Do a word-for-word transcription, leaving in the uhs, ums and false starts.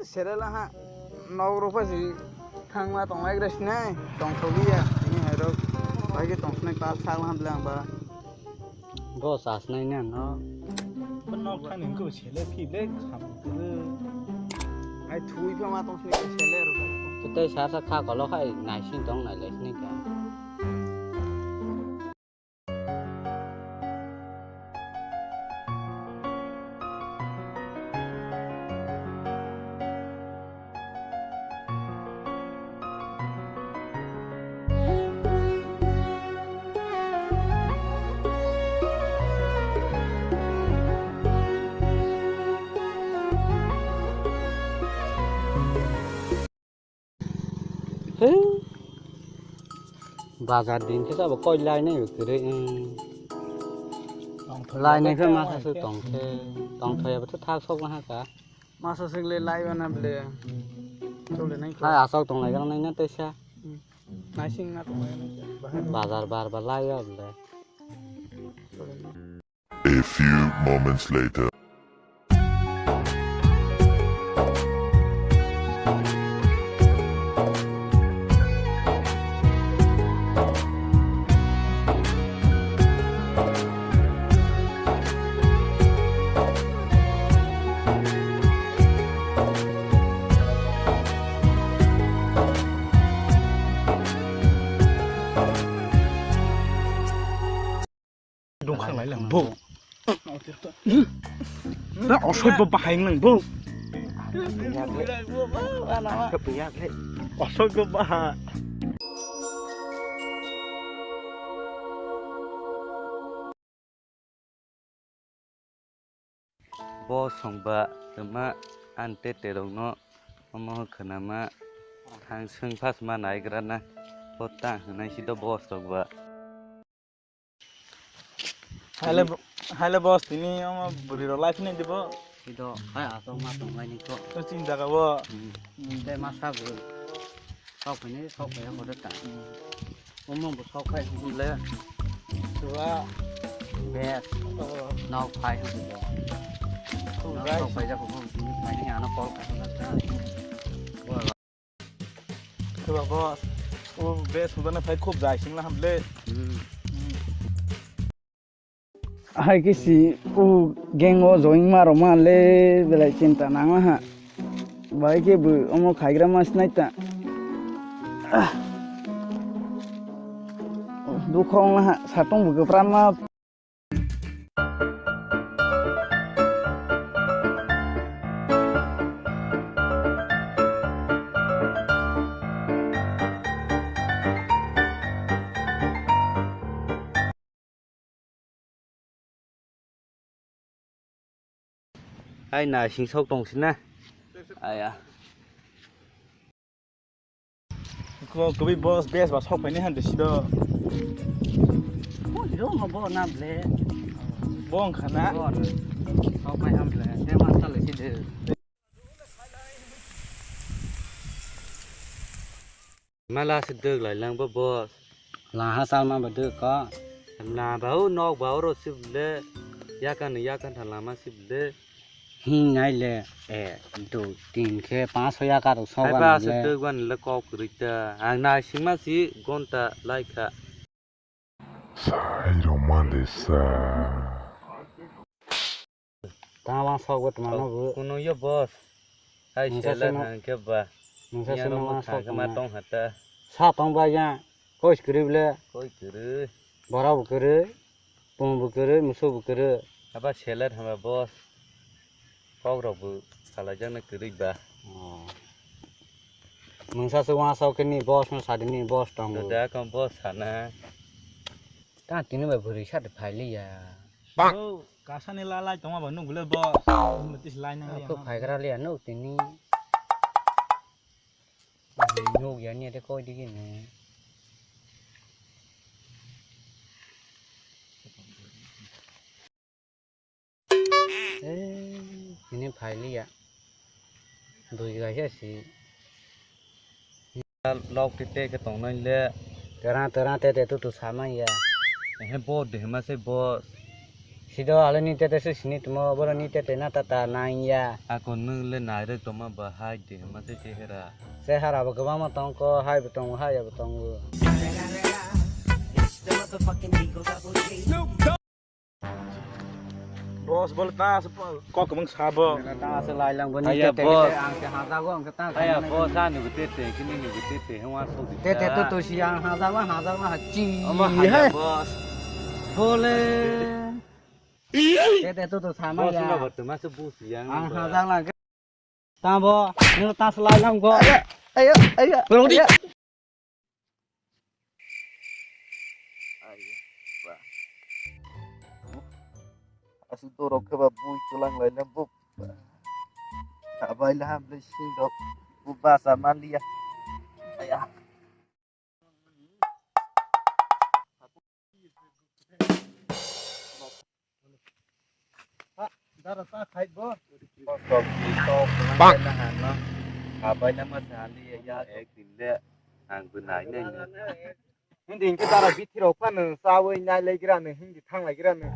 Serela ha, nok rok pha si thangma tonglai gra sinai, tongthok liya, tini hai rok, bai khe tong sinai, kal sak ham blang ba. Bo sas nai na no. Bo nok thani ko sele phi ble kham ko. Ai thui pha ma tong sinai sele ro. Tei sa sa kha kolo khai nai sin tong nai le sinai ka. He. Bazar din khe sabo koi lainai bo kwrwi, hmm. Lainai khe masa se tong khe, tong thaya bo thak sok ma ha ka. Masa se le lai bana ble. Chole nai khe. Hai asok tong lai gana nai na tesa. Hmm. Naising na tong lai na. Bazar bar ba lai ya ble. A few moments later. Dongkhang lai lang bo. Na osoibo bahai lang bo. Osoibo baha. Bo songba twma ante terokno omo khwnama thang swng phasma naigrana bo ta hwnai si do bo songba. Haile bo-, haile boss tini omo bwrwi rok lai phini dibo. Ido hai asok ma tong lai ni ko. To chini jaga bo. Hmm. Hmm. Tei ma sa bwrwi. Sok phini sok phai ya bodo ta. Hmm. Omo bo sok khai le. Tua. Bes. Oh. Nok phai ha bo. Tua. Nok sok phai ja ko bo phai ni ano call khai ta. Bo. Tua boss. O bes hudana phai khub jai sing la ham le. Hmm. Hmm. Hai khe si o gang o join ma rok ma le belai chinta nang ha. Bai khe bo omo khaigra ma sinai ta. Ah. Dukha ong ha, satung bo kwpra ma. Hai naising sok tong sina. Aya. Ko kwbwi boss bes ba sok paini han de sido. Ko jiro ma bo na ble. Bo wng khana. Bo na. Sok pai ham ble. Te ma sale si de. Mala se dwk lai lang bo boss. Laha salma ba dwk ko. Na ba o nok ba oro si ble. Yakan yakan tha lama si ble. Hing nai le. Eh, dui, tin khe panch soi yakar sok. Hai ba se dwk ban le kok kwrwi ta. Ang nai singma si gonta lai kha. Sai roma le sa. Tama sok bo tama no bu. Kuno yo boss. Hai sela thang khe ba. Nungsa se no sok ma tong hata. Sa tong ba ya. Koi kwrwi ble. Koi kwrwi. Bora bo kwrwi. Pung bo kwrwi, musu bo kwrwi. Aba sela thang ba boss. Kok rok bo salai jak na kwrwi ba. Oh. Nungsa se wa sok ni boss no sadi ni boss tong bo. Da kon boss sana. Ta tini bai bwrwi sa de phai liya. Bang. Oh, kasani la lai tongma ba nuk le bo. Mutis lai nang liya. Ko phai gra liya nuk tini. Nuk ya ni de koi digi ne. Eh, ini phai liya. Dui gai ya si. Lok tite ke tong nai le. Tera tera te te tu tu sama ya. Eh, bo de ma se bo. Sido ale ni tete se sini tumo, boro ni tete na tata nang ya. Ako nwng le nairok tongma ba hai de ma se chehera. Chehera bo kwbangma tong ko, hai bo tongo, hai ya bo tongo. Boss, bol ta se kok mung sabo. Ta se lai lang bo ni Aya, tete boss. Ang se hajago, ang se ta Aya, boss, ani bo tete, kini ni bo tete, hwa so di. Tete to to si ang hajago, hajago ha chi. Ama hai. Haya, boss. Bole. Tete to to sama ya. Boss, ma ba to ma se bus yang. Ang ba. Hajak lang. Tamo, nino ta se lai lang go. Ayo, ayo, ayo. Tolong di. Ayo. Ayo, ba. Asu dorok khe ba bui chulang lai lang buk. Abai la ham le sing dok. Bu ba sa man liya. Aya. Dara ta khai bo. Tok ni tok. Bang. Abai na ma sa liya ya ek din le. Ang bo nai nai. Hindi hingke dara bithi rok phano chawi nai lai gira no, hindi thang lai gira no.